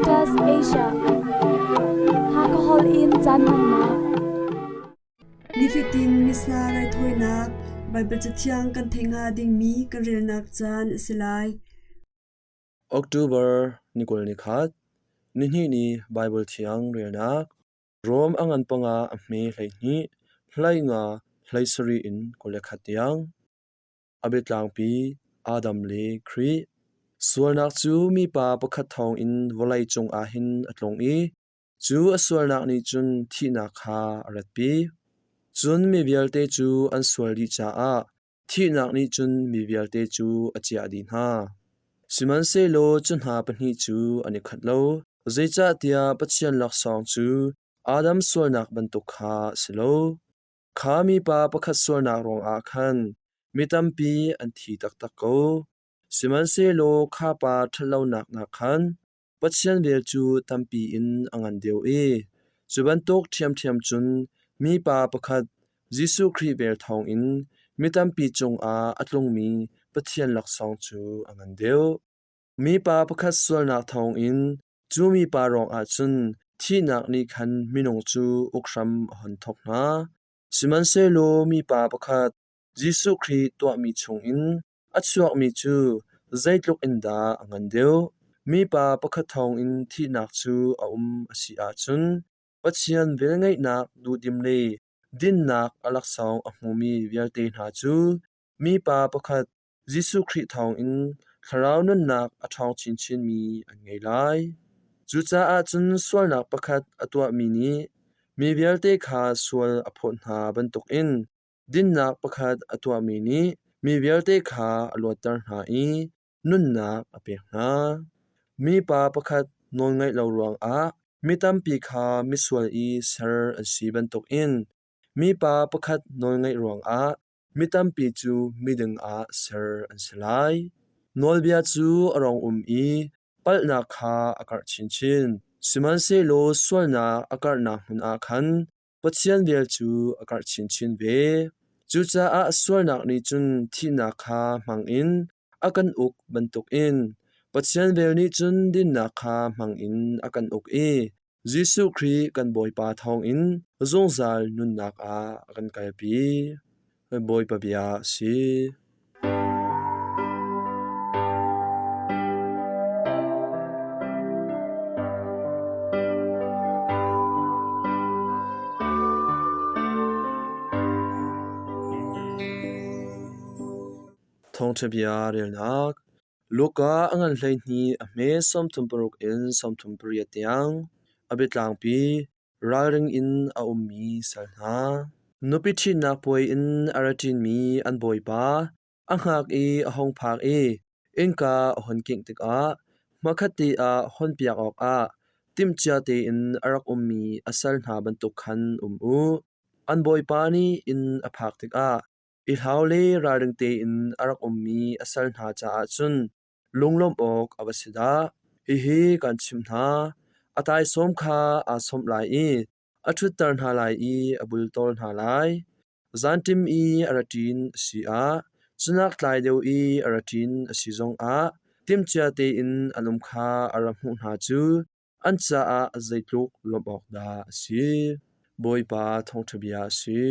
Adventist Asia. Hakha Hall in caan hmannak. Nifatin Missa raithawinak Baibal Cathiang kan theih hnga dingmi kan relnak caan a si lai. October ni 21, nihnih ni Baibal Thiang relnak Rom a ngan panga a hme 12, 15, 17 in 21 tiang. A biatlangpi Adam le Khrih. Sualnak cu mipa pakhat thawngin vawlei cungah hin a tlung i cu a sualnak nih cun thihnak kha a ratpi. Cun mi vialte cu an sual dih caah thihnak nih cun mi vialte cu a ciah dih hna. Sihmanhsehlaw cu hna pahnih cu an i khat lo, zeicahtiah Pathian laksawng cu Adam sualnak bantuk kha a si lo. Kha mipa pakhat sualnak ruangah khan mi tampi an thi taktak ko. Sihmanhsehlaw kha pa ṭhatlonak nakkhan Pathian vel cu tampi in a ngan deuh i cu bantuk ṭhiamṭhiam cun mipa pakhat Jesuh Khrih vel thawngin mi tampi cungah a tlungmi Pathian laksawng cu a ngan deuh. Mipa pakhat sualnak thawngin cu mipa ruangah cun thihnak nih khan minung cu uk hram a hun thawk hna. Sihmanhsehlaw mipa pakhat Jesuh Khrih tuahmi chungin a chuakmi cu zeitluk in dah a ngan deuh. Mipa pakhat thawngin thihnak cu a um a si ahcun Pathian velngeihnak duhdim le dinnak a laksawng a hmumi vialte hna cu mipa pakhat Jesuh Khrih thawngin thlarau nunnak a ṭhawng chinchinmi an ngei lai. Cucaah cun sualnak pakhat a tuahmi nih mi vialte kha sual a phawt hna bantukin dinnak pakhat a tuahmi nih mi vialte kha a luatter hna i nunnak a pek hna. Mipa pakhat nawlngaih lo ruangah mi tampi kha misual i ser an si bantukin mipa pakhat nawlngaih ruangah mi tampi cu miding ah ser an si lai. Nawlbia cu a rong um i palhnak kha a karh chinchin. Sihmanhsehlaw sualnak a karhnak hmun ah khan Pathian vel cu a karh chinchin ve. Cucaah sualnak nih cun thihnak kha hmangin a kan uk bantukin Pathian vel nih cun dinnak kha hmangin a kan uk i Jesuh Khrih kan Bawipa thawngin zungzal nunnak ah a kan kalpi. Bawipa bia a si. Thawngṭha bia relnak Luka a ngan 12 a hme 36 in 38 tiang a biatlangpi ralring in a ummi sal hna. Nupi ṭhitnak puai in a ra ṭinmi an bawipa a hngak i a hung phak i innka a hun kingh tikah hmakhatte ah hawnpiak awkah timhcia tein a rak ummi a sal hna bantuk khan um u. An bawipa nih inn a phak tikah i hlau le ralring tein a rak ummi a sal hna caah cun lunglawmh awk a va si dah! Hihi kaan chimh hna, a taisawm kha aa sawmh lai i a ṭhutter hna lai i a bultawl hna lai. Zanṭim i a ra ṭin a si ah, cunak tlai deuh i a ra ṭin a si zongah timhcia tein an um kha a ra hmuh hna cu an caah zeitluk lawmh awk dah a si. Bawipa thawngṭha bia a si.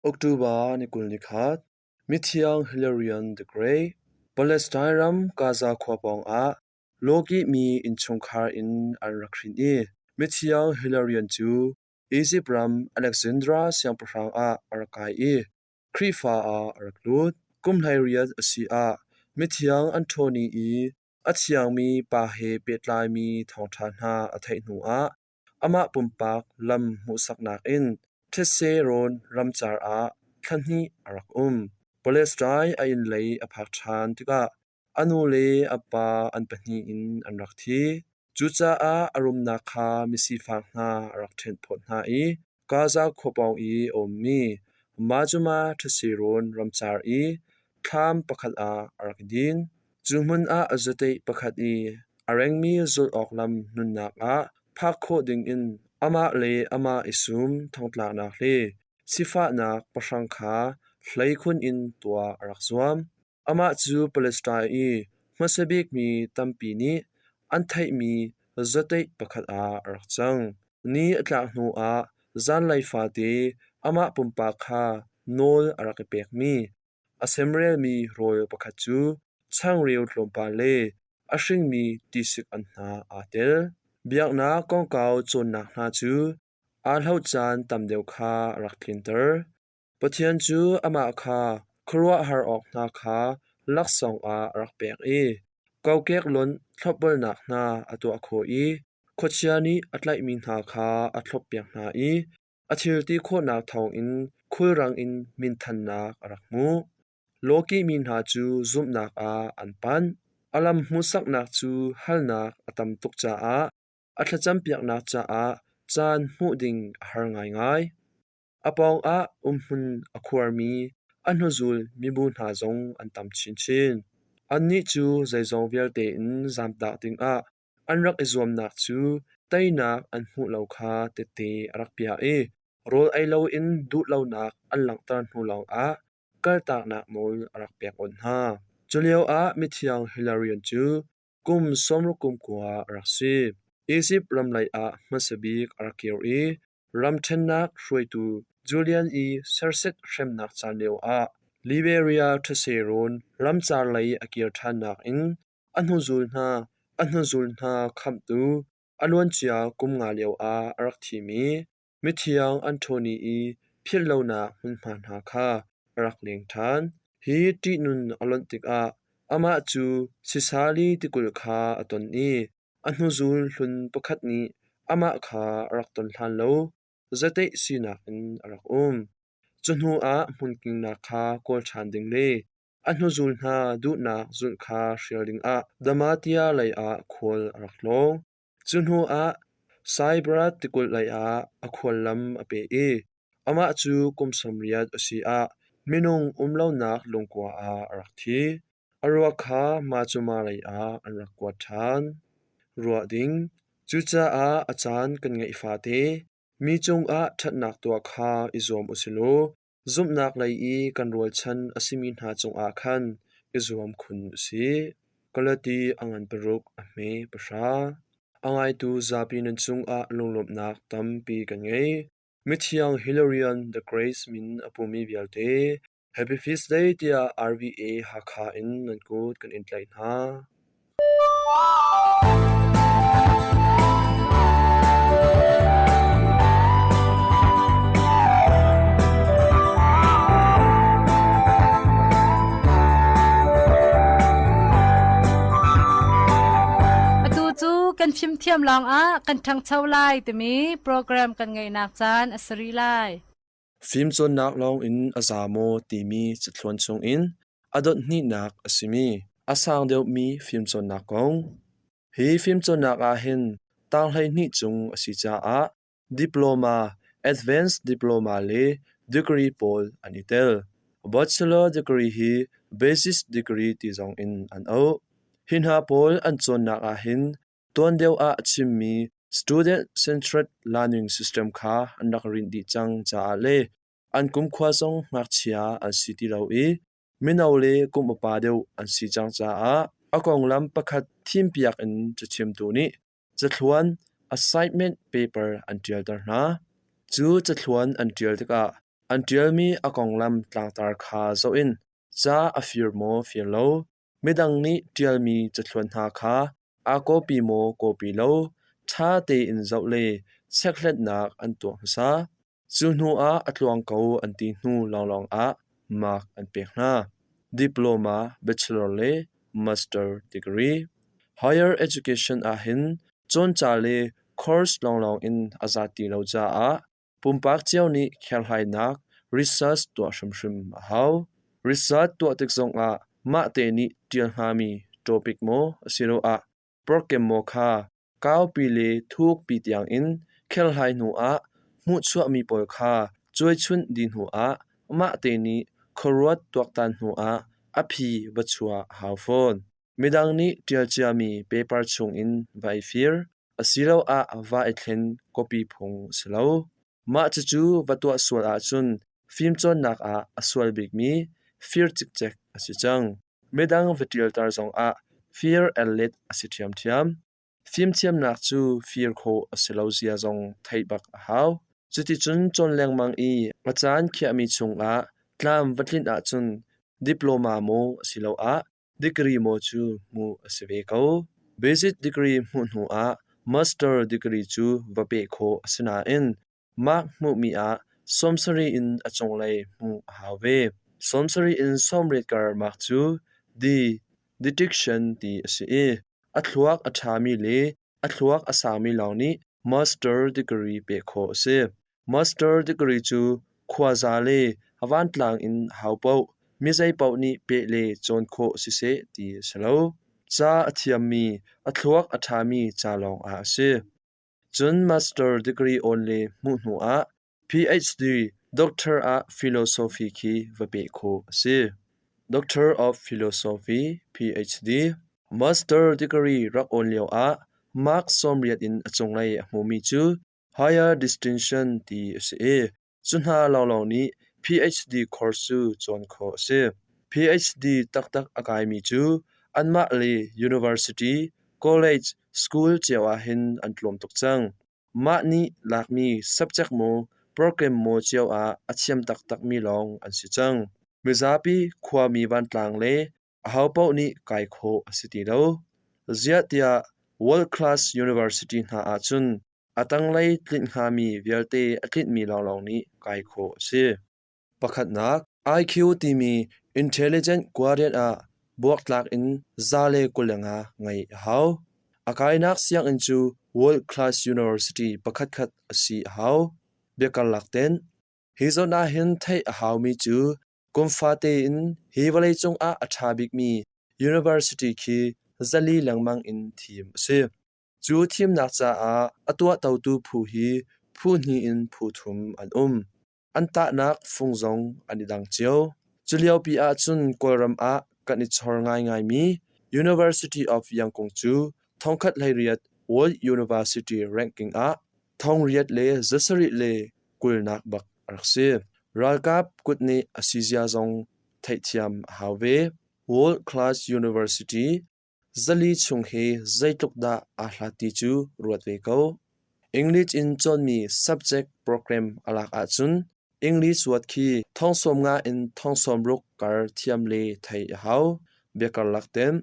October ni 21, Mithiang Hilarion the Great, Palestine ram Gaza khua pawngah lawkihmi innchungkhar in an rak hrin i Mithiang Hilarion cu Izipt ram Alexandra siangpahrang ah a rak kai i Khrihfa ah a rak lut. Kum 18 a si ah Mithiang Anthony i a thiangmi pa he pehtlaimi thawngṭha hna a theih hnuah amah pumpak lam hmuhsaknak in thetse rawn ramcar ah thla hnih a rak um. Palestine a inn lei a phak ṭhan tikah a nu le a pa an pahnih in an rak thi. Cucaah a rumnak kha misifak hna a rak ṭhenhphawt hna i Gaza khua pawng i a ummi Majuma thetse rawn ramcar i thlam pakhat ah a rak i din. Cu hmun ah zateih pakhat i a rengmi zulh awk lam nunnak ah phak khawh dingin amah le amah i sum thongtlaknak le sifahnak pahrang kha hleikhun in tuah a rak zuam. Amah cu Palestine i hmasa bik mi tampi nih an theihmi zateih pakhat ah a rak cang. Ni a tlak hnuah zanlei fate amah pumpak kha nawl a rak i pekmi a semrelmi rawl pakhat cu changreu tlawmpal le a hringmi tisik anhnah aa tel. Biaknak kongkau cawnnak hna cu aa hloh caan tam deuh kha a rak tlinter. Pathian cu amah kha khuaruahhar awk hna kha laksawng ah a rak pek i kokek lonh thlopbulnak hna a tuah khawh i khuachia nih a tlaihmi hna kha a thloppiak hna i a thil ti khawhnak thawngin khulrang in minthannak a rak hmuh. Lawkihmi hna cu zumhnak ah an panh. A lam hmuhsaknak cu halnak a tam tuk caah a thlacampiaknak caah caan hmuh ding a har ngaingai. A pawngah umhmun a khuarmi a hnuzul mibu hna zong an tam chinchin. Annih cu zeizong vialte in zamtak dingah an rak i zuamnak cu teinak an hmuh lo kha tehte a rak piah i rawl ei loin duhlonak an langhter hnu lawngah kaltaknak nawl a rak pek awnh hna. Culioah mithiang Hilarion cu kum sawmruk kum kua a rak si. Izipt ram lei ah hmasa bik a rak kir i ramṭhennak hruaitu Julian i serset hremnak caan lioah Liberia ṭhase rawn ramcar lei a kir ṭhannak in a hnuzul hna a hnuzul hna khamhtu a luancia kum nga lioah a rak thimi mithiang Anthony i philhlonak hmunhma hna kha a rak leng ṭhan. Hi ṭihnun a lonh tikah amah cu Sisali tikulh kha a ton i a hnuzul hlun pakhat nih amah kha a rak ton hlan lo zateih sinak in a rak um. Cu hnuah hmunkingnak kha kawl ṭhan ding le a hnuzul hna duhnak zulh kha hrial dingah Damatia leiah khual a rak tlawng. Cu hnuah Saibrat tikulh leiah a khuallam a peh i amah cu kum 80 a si ah minung um lonak lungkua ah a rak thi. A ruak kha Macuma leiah an rak kuat ṭhan. Ruah ding. Cucaah a caan kan ngeih fate mi cungah ṭhatnak tuah kha i zuam u si law zumhnak lei i kan rualchan a simi hna cungah khan i zuam khun u sih. Galati a ngan paruk a hme pahra. A ngaitu zapi nan cungah lunglawmhnak tampi kan ngei. Mithiang Hilarion the Grace min a pumi vialte Happy Feast Day tiah RVA Hakha in nan kut kan in tlaih hna. Atu cu kan fimthiam lawngah kan ṭhangcho lai timi program kan ngeihnak caan a si rih lai. Fimcawnnak lawngin a za maw timi cathluan chungin a dot hnihnak a simi a sang deuhmi fimcawnnak kong. Hi fimcawnnak ah hin tanghleihnih cung a si caah diploma, advanced diploma le degree pawl an i tel. Bachelor degree hi basic degree ti zong in an auh. Hi hna pawl an cawnnak ah hin Tuan deuh ah a chimmi Student-Centered Learning System kha an rak rinh dih cang caah le an kumkhua zong ngakchia an si ti lo i mino le kum upa deuh an si cang caah a konglam pakhat thimpiak in cachimtu nih cathluan assignment paper an ṭialter hna. Cu cathluan an ṭial tikah an ṭialmi a konglam tlangtar kha zoh in ca a fir maw fir lo, Midang nih ṭialmi cathluan hna kha aa kawpi maw kawpi lo ṭha tein zoh le chekhlatnak an tuah hmasa. Cu hnuah a tluang ko an ti hnu lawnglawng ah mark an pek hna. Diploma, bachelor le master degree. Higher education ahhin cawnca le course lawnglawng in a zat ti lo caah Pumpak cio nih kherhhlainak research tuah hrimhrim a hau. Research tuah tik zongah mahte nih ṭial hngami topic maw asiloah program maw kha kaupi le thukpi tiangin kherhlai hnuah hmuhchuahmi pawl kha cuaichunh dih hnuah mahte nih khuaruat tuaktan hnuah a phi va chuah a hau fawn. Midang nih ṭial ciami paper chungin va i fir asiloah va i thlen kawpi phung a si lo. Mah cucu va tuah sual ahcun fimcawnnak ah a sual bikmi fir cikcek a si cang. Midang va ṭialter zongah fir ellet a si ṭhiamṭhiam. Fimthiamnak cu fir khawh a si lo zia zong theih bak a hau. Cuticun cawn lengmang i a caan khiahmi chungah tlam va tlinh ahcun diploma maw asiloah degree maw cu hmuh a si ve ko. Basic degree hmuh hnu ah master degree cu va peh khawh a si nain mark hmuhmi ah 70 in a cunglei hmuh a hau ve. 70 in 80 kar mark cu D detection ti a si i a thluak a ṭhami le a thluak a sangmi lawng nih master degree peh khawh a si. Master degree cu khuaza le vantlang in hau paoh, mi zeipaoh nih peh le cawn khawh siseh ti a si lo. Ca a thiammi, a thluak a ṭhami ca lawng ah a si. Cun master degree awn le hmuh hnu ah PhD Doctor ah Philosophy khi va peh khawh a si. Doctor of Philosophy PhD Master degree rak awn lio ah mark 80 in a cunglei a hmumi cu Higher Distinction ti a si i cu hna lawnglawng nih PhD course cu cawn khawh a si. PhD taktak a kaimi cu anmah le university, college, school cio ahhin an tlawm tuk cang. Mah nih lakmi subject maw program maw cio ah a thiam taktakmi lawng an si cang. Mizapi khuami vantlang le ahopaoh nih kai khawh a si ti lo. Ziah tiah world class university hna ahcun a tanglei tlinh hngami vialte a tlinhmi lawnglawng nih kai khawh a si. Pakhatnak, IQ timi intelligent quotient ah buaktlak in 125 ngeih a hau. A kainak sianginn cu world class university pakhatkhat a si a hau. Biakarlak tein, hi zawn ah hin theih a haumi cu kum fate in hi vawleicung ah a ṭha bikmi university khi 400 lengmang in thim a si. Cu thimnak caah a tuahtotu phu hi phu hnih in phu thum an um. An tahnak fung zong an i dang cio. Culiopi ahcun Kawlram ah kan i chor ngaingaimi University of Yangon cu 1800 World University ranking ah 8720 bak a rak si. Ralkap kut nih a si zia zong theihthiam a hau ve. World Class University 400 chung hi zeitluk dah aa hlat ti cu ruat ve ko. English in cawnmi subject program a lak ahcun English word khi 90,000 in 60,000 kar thiam le theih a hau. Biakarlak tem.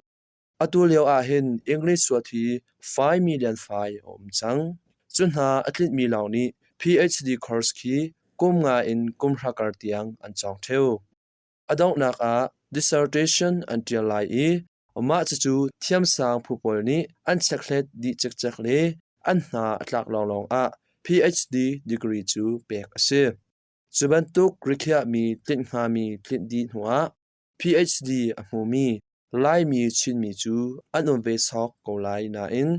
Atu lio ahhin English word hi 5 million fai a um cang. Cu hna a tlinhmi lawng nih PhD course khi kum nga in kum hra kar tiang an cawng ṭheo. A donghnak ah dissertation an ṭial lai i mah cucu thiamsang phu pawl nih an chekhlet dih cikcek le an hna a tlak lawnglawng ah PhD degree cu pek a si. Cu bantuk rikhiahmi tlinh hngami tlinh dih hnuah PhD a hmumi Laimi Chinmi cu an um ve sawk ko lai nain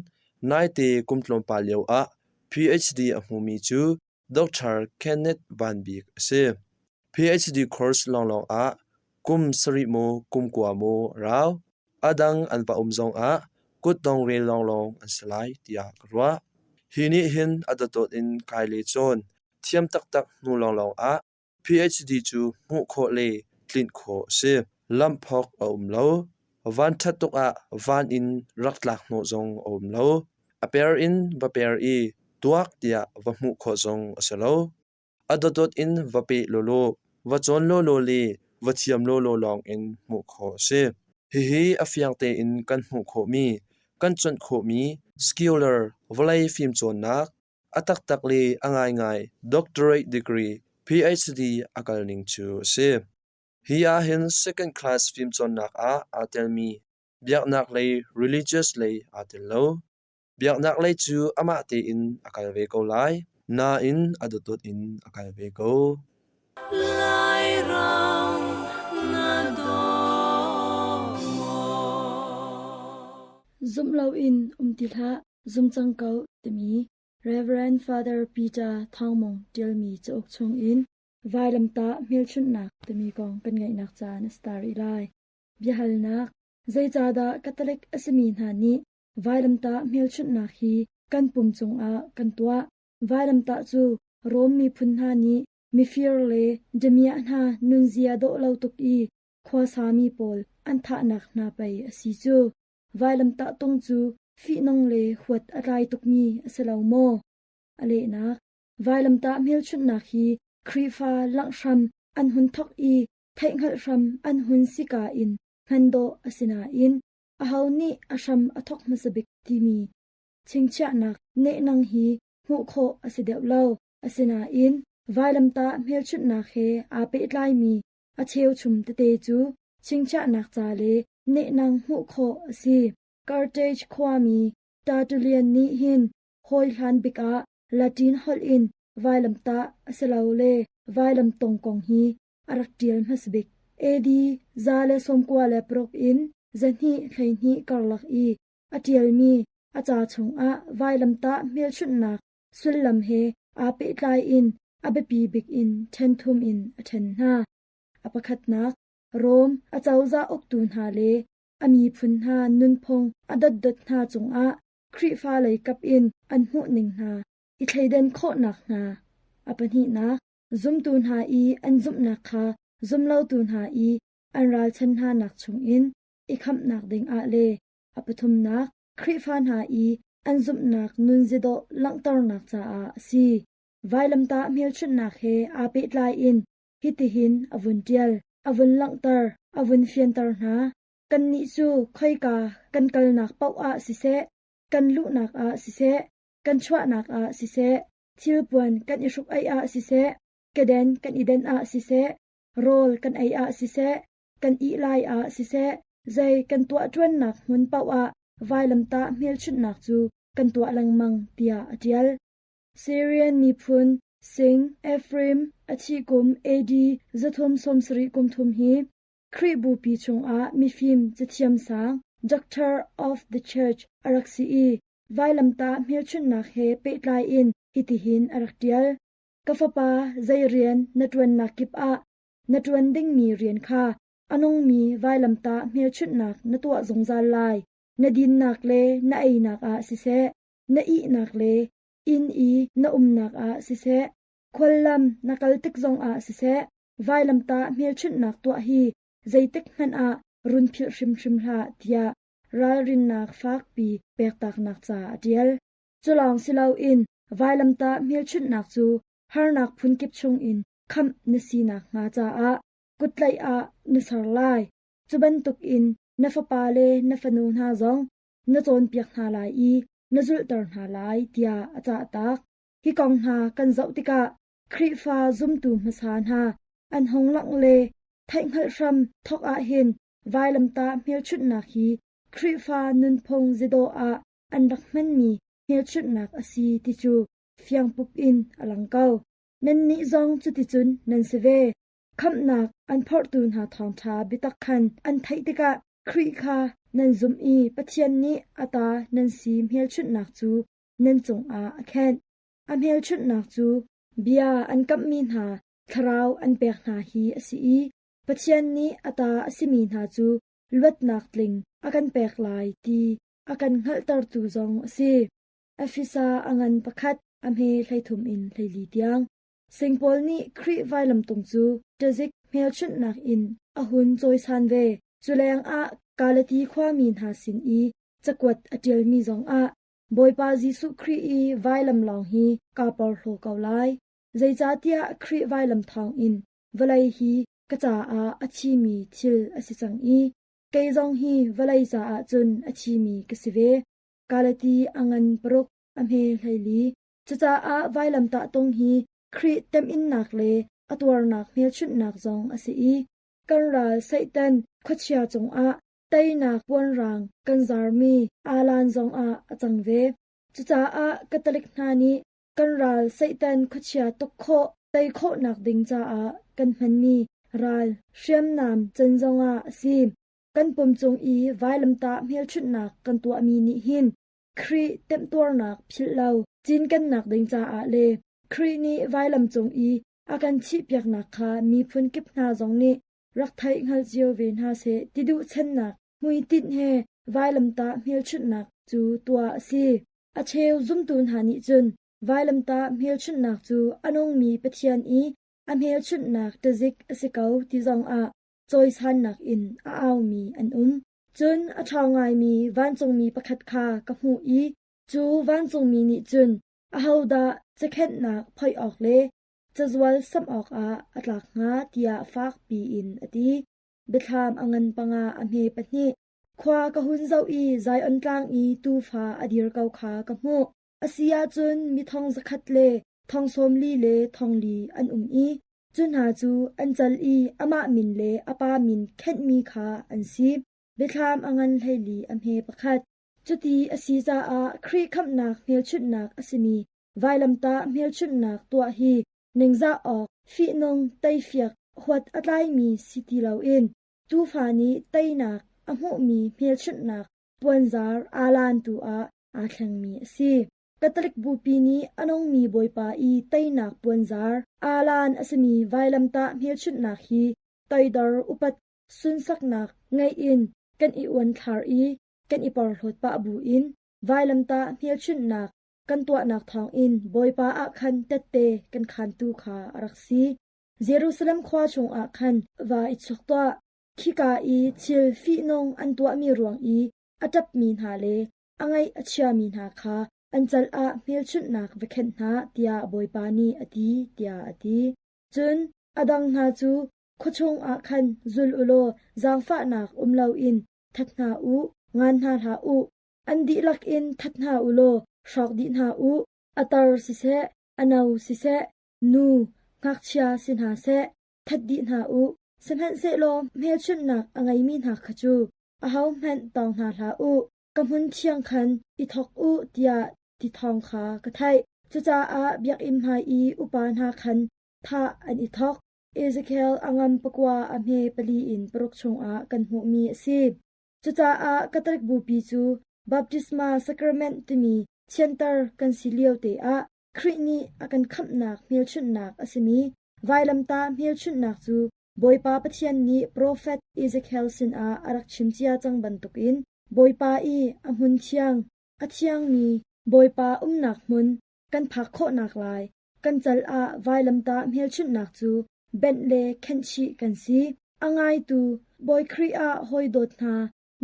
naite kum tlawmpal lioah PhD a hmumi cu Dr. Kenneth Van Bik a si. PhD course lawnglawng ah kum sarih maw kum kua maw a rau. A dang an va um zongah kutdong rel lawnglawng an si lai tiah ka ruah. Hi nih hin a dotdot in kai le cawn thiam taktak hnu lawnglawng ah PhD cu hmuh khawh le tlinh khawh a si. Lamphawk a um lo. Vanṭhat tuk ah van in rak tlak hnawh zong a um lo. A per in va per i tuak tiah va hmuh khawh zong a si lo. A dotdot in va peh lawlaw, va cawn lawlaw le va thiam lawlaw lawng in hmuh khawh a si. Hihi a fiang tein kan hmuh khawhmi, kan cuanh khawhmi secular vawlei fimcawnnak, A taktak le a ngaingai doctorate degree PhD a kal ning cu a si. Hi ahhin second class fimcawnnak ah aa telmi biaknak lei religious lei aa tel lo. Biaknak lei cu amah tein a kal ve ko lai, nain a dotdot in a kal ve ko. Lairam na daw maw? Zumh loin um ti hlah. Zum cang ko timi Rev. Father Peter Thangmung ṭialmi cauk chungin vailamtah hmelchunhnak timi kong kan ngaihnak caan a si ta rih lai. Biahalnak, Zeicahdah Catholic a simi hna nih vailamtah hmelchunhnak hi kan pum cungah kan tuah? Vailamtah cu Rom miphun hna nih Mifir le damiah hna nunzia dawh lo tuk i khuasami pawl an thahnak hna pei a si cu. Vailamtah tung cu fihnung le huat a tlai tukmi a si lo maw? A lehnak, vailamtah hmelchunhnak hi Khrihfa langhhram an hun thawk i theihhngalh hram an hun sika in hman dawh a si nain aho nih a hram a thawk hmasa bik timi chingchiahnak nehnang hi hmuh khawh a si deuh lo. Asinain vailamtah hmelchunhnak he aa pehtlaimi a cheuchum tete cu chingchiahnak ca le nehnang hmuh khawh a si. Carthage khuami Tertullian nih hin hawi hlan bik ah Latin holh in vailamtah asilole vailamtong kong hi a rak ṭial hmasa bik. AD 196 in 212 karlak i a ṭialmi a ca chungah vailamtah hmelchunhnak sullam he aa pehtlai in a biapi bik in ṭhen thum in a ṭhen hna. A pakhatnak, Rom acozah uktu hna le a miphun hna nunphung a dotdot hna cungah Khrihfa lei kap in an hmuhning hna i thleidan khawhnak hna. A pahnihnak, zumtu hna i an zumhnak kha zumlotu hna i an ralchan hnanak chungin i khamhnak dingah le a pathumnak, Khrihfa hna i an zumhnak nunzidawh langhternak caah a si. Vailamtah hmelchunhnak he aa pehtlai in hitihin a vun ṭial, a vun langhter, a vun fianter hna. Kannih cu khoika kan kalnak paoh ah siseh, kan luhnak ah siseh, kan chuahnak ah siseh, thilpuan kan i hruk-aih ah siseh, keden kan i den ah siseh, rawl kan ei ah siseh, kan ih lai ah siseh, zei kan tuahṭuannak hmun paoh ah vailamtah hmelchunhnak cu kan tuah lengmang tiah a ṭial. Syrian miphun Sing Ephraim a thih kum AD 370 kum thum hi Khrih Bupi chungah mifim cathiam sang Doctor of the Church a rak si i vailamtah hmelchunhnak he pehtlai in hitihin a rak ṭial. Ka fapa, zei rian na ṭuannak kip ah na ṭuan dingmi rian kha a nungmi vailamtah hmelchunhnak na tuah zungzal lai. Na dinnak le na einak ah siseh, na ihnak le inn i na umnak ah siseh, khuallam na kal tik zongah siseh, vailamtah hmelchunhnak tuah hi zeitik hmanh ah run philh hrimhrim hlah tiah ralrinnak fakpi pektaknak ca a ṭial. Culawng si loin vailamtah hmelchunhnak cu harnak phunkip chungin khamh na si nakhnga caah kuttlaih ah na ser lai. Cu bantukin na fapa le na fanu hna zong na cawnpiak hna lai i na zulhter hna lai tiah a cahtak. Hi kong hna kan zoh tikah Khrihfa zumtu hmasa hna an hung langh le theihhngalh hram thawk ahhin vailamtah hmelchunhnak hi Khrihfa nunphung zidawh ah an rak hmanmi hmelchunhnak a si ti cu fiangpup in a lang ko. Nannih zong cuticun nan si ve. Khamhnak an phorhtu hna thawngṭha biatak khan an theih tikah Khrih kha nan zumh i Pathian nih a ta nan si hmelchunhnak cu nan cungah a khenh. A hmelchunhnak cu bia an kamhmi hna thlarau an pek hna hi a si i Pathian nih a ta a simi hna cu luatnak tling a kan pek lai ti a kan hngalhtertu zong a si. Efesa a ngan pakhat a hme 13 in 14 tiang. Singpaul nih Khrih vailamtung cu ṭazik hmelchunhnak in a hun cawisan ve. Cu lengah Galati khuami hna sin i cakuat a ṭialmi zongah Bawipa Jesuh Khrih i vailam lawng hi kaa porhlaw ko lai. Zeicahtiah Khrih vailam thawngin vawlei hi ka caah a thimi thil a si cang i kei zong hi vawlei caah cun a thimi ka si ve. Galati a ngan paruk a hme 14. Cucaah vailamtah tung hi Khrih temhinnak le a tuarnak hmelchunhnak zong a si i kan ral Satan khuachia cungah teinak puanrang kan zarmi aalan zongah a cang ve. Cucaah Catholic hna nih kan ral Satan khuachia tuk khawh, tei khawhnak ding caah kan hmanmi ral hriamnam can zongah a si. Kan pum cung i vailamtah hmelchunhnak kan tuahmi nih hin Khrih temhtuarnak philh lo cinkennak ding caah le Khrih nih vailam cung i a kan thihpiaknak kha miphun kip hna zong nih rak theih hngal cio ve hna seh ti duhchannak hmuitinh he vailamtah hmelchunhnak cu tuah a si. A cheu zumtu hna nih cun vailamtah hmelchunhnak cu a nungmi Pathian i a hmelchunhnak ṭazik a si ko ti zongah cawisannak in a aumi an um. Cun a ṭhawng ngaimi vancungmi pakhat kha ka hmuh i cu vancungmi nih cun ahodah cakhenhnak phoih awk le cazual samh awkah a tlak hnga tiah fakpi in a ti. Biathlam a ngan panga a hme pahnih. Khua ka hun zoh i Zion tlang i tuufa a dir ko kha ka hmuh. A si ahcun mi thong zakhat le thong sawm li le thong li an um i cu hna cu an cal i amah min le a pa min khenhmi kha an si. Biathlam a ngan 14 a hme pakhat. Cuti a si caah Khrih khamhnak hmelchunhnak a simi vailamtah hmelchunhnak tuah hi ningzah awk fihnung teifiak huat a tlaimi si ti loin tuufa nih teinak a hmuhmi hmelchunhnak puanzar aalan tu ah aa thlengmi a si. Catholic Bupi nih a nungmi Bawipa i teinak puanzar aalan a simi vailamtah hmelchunhnak hi toidor upat sunsaknak ngeih in kan i uanthlar i kan i porhlawt pah buin vailamtah hmelchunhnak kan tuahnak thawngin Bawipa ah khan tette kan khantu kha a rak si. Jerusalem khua chungah khan va i chok tuah. Khika i thil fihnung an tuahmi ruang i a ṭapmi hna le a ngaih a chiami hna kha an cal ah hmelchunhnak va khenh hna, tiah Bawipa nih a ti, tiah a ti. Cun a dang hna cu khua chungah khan zul u law zaangfahnak um loin that hna u, ngan hna hlah u. An dihlak in that hna u law hrawk dih hna u. A tar siseh, a no siseh, nu, ngakchia si hna seh, that dih hna u. Sihmanhsehlaw hmelchunhnak a ngeimi hna kha cu ahohmanh tawng hna hlah u. Ka hmun thiang khan i thawk u tiah ti thawng kha ka theih. Cucaah biakinn hmai i upa hna khan thah an i thawk. Ezekiel a ngam pakua a hme pali in paruk chungah kan hmuhmi a si. Cucaah Catholic Bupi cu Baptisma Sacrament timi thianter kan si lio te ah Khrih nih a kan khamhnak hmelchunhnak a simi vailamtah hmelchunhnak cu Bawipa Pathian nih profet Ezekiel sinah a rak chim cia cang bantukin Bawipa i a hmun thiang, a thiangmi Bawipa umnak hmun kan phak khawhnak lai kan cal ah vailamtah hmelchunhnak cu benh le khenhchih kan si. A ngaitu Bawi Khrih ah hawi dawt hna,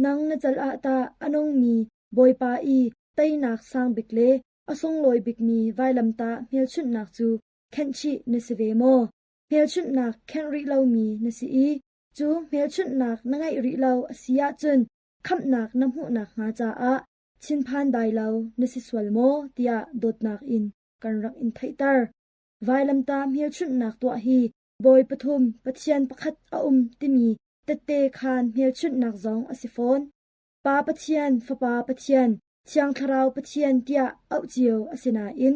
nang na cal ah tah a nungmi Bawipa i teinak sang bik le a sunglawi bikmi vailamtah hmelchunhnak cu khenhchih na si ve maw? Hmelchunhnak khenh rih lomi na si i cu hmelchunhnak na ngeih rih lo a si ahcun khamhnak na hmuhnak hnga caah thinphan dai lo na si sual maw tiah dawtnak in kan rak in theihter. Vailamtah hmelchunhnak tuah hi Bawi pathum Pathian pakhat a um timi tette khaan hmelchunhnak zong a si fawn. Pa Pathian, Fapa Pathian, Thiang Thlarau Pathian tiah auh cio a si nain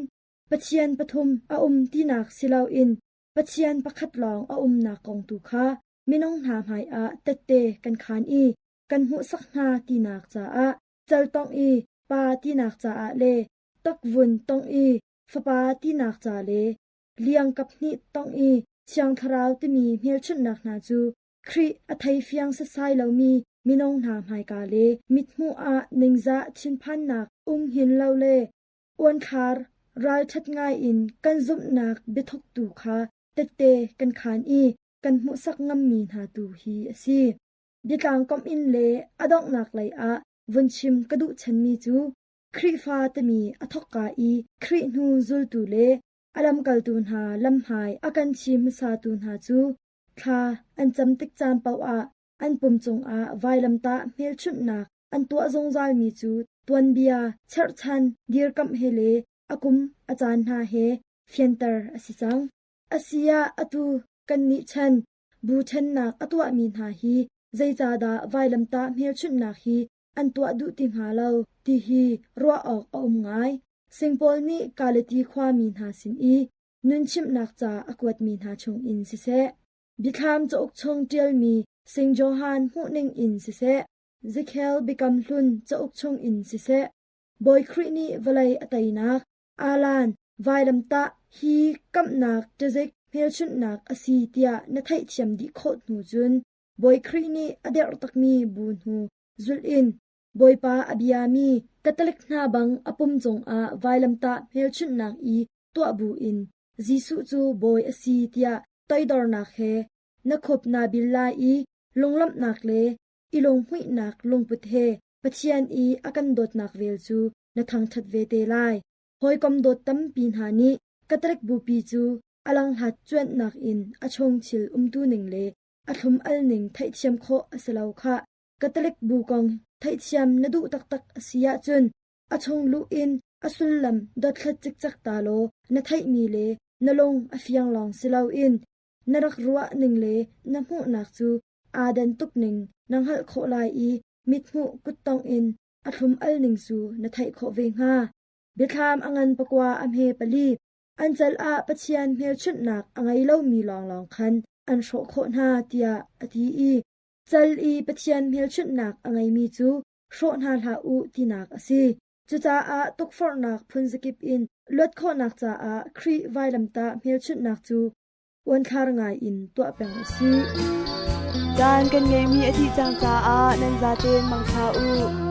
Pathian pathum a um tinak si loin Pathian pakhat lawng a umnak kong tu kha minung hna hmaiah tette kan khaan i kan hmuhsak hna tinak caah caltongh i Pa tinak caah le takvun tongh i Fapa tinak ca le liang kaphnih tongh i Thiang Thlarau timi hmelchunhnak hna cu Khrih a theifiang setsai lomi minung hna hmaika le mithmuh ah ningzah thinphannak um hin lo le uanthlar ralṭhat ngaiin kan zumhnak biathuktu kha tette kan khaan i kan hmuhsak ngammi hna tu hi a si. Biatlang komh in le a donghnak lei ah vun chim ka duh chanmi cu Khrihfa timi a thawkka i Khrih hnu zultu le a lamkaltu hna lamhmai a kan chi hmasatu hna cu thla an cam tik caan paoh ah an pum cungah vailamtah hmelchunhnak an tuah zungzalmi cu tuanbia cherhchan dirkamh he le a kum a caan hna he fianter a si cang. Asiah atu kannih chan bu ṭhennak a tuahmi hna hi zeicahdah vailamtah hmelchunhnak hi an tuah duh ti hnga lo ti hi ruah awk a um ngai. Singpaul nih Galati khuami hna sin i nunchimhnak ca a kuatmi hna chungin siseh, Biathlam cauk chung ṭialmi Sing Johan hmuhning in siseh, Zekhel Biakam Hlun cauk chungin siseh, Bawi Khrih nih vawlei a teinak, alan, vailamtah hi kamhnak ṭazik hmelchunhnak a si tiah na theihthiam dih khawh hnu cun Bawi Khrih nih a derh takmi bu hnu zulh in Bawipa a biami Catholic hna bang a pum cungah vailamtah hmelchunhnak i tuah buin Jesuh cu Bawi a si tiah Toidornak he na khup naa bil lai i lunglawmhnak le i lunghmuihnak lungput he Pathian i a kan dawtnak vel cu na thangṭhat ve te lai. Hawikom dawt tampi hna nih Catholic Bupi cu a langhlat cuanhnak in a chungthil umtuning le a thlum-al ning theihthiam khawh a si lo khah. Catholic bu kong theihthiam na duh taktak a si ahcun a chung luh in a sullam dothlat cikcek ta law na theihmi le na lung a fiang lawng si loin na rak ruah ning le na hmuhnak cu aa dan tuk ning na hngalh khawh lai i mithmuh kuttongh in a thlum-al ning cu na theih khawh ve hnga. Biathlam a ngan pakua a hme pali. An cal ah Pathian hmelchunhnak a ngei lomi lawnglawng khan an hrawh khawh hna tiah a ti i cal i Pathian hmelchunhnak a ngeimi cu hrawh hna hlah u tinak a si. Cucaah tukforhnak phunzakip in luat khawhnak caah Khrih vailamtah hmelchunhnak cu uanthlar ngai in tuah peng u sih. Caan kan ngeihmi a dih cang caah nan zaten mangṭha u.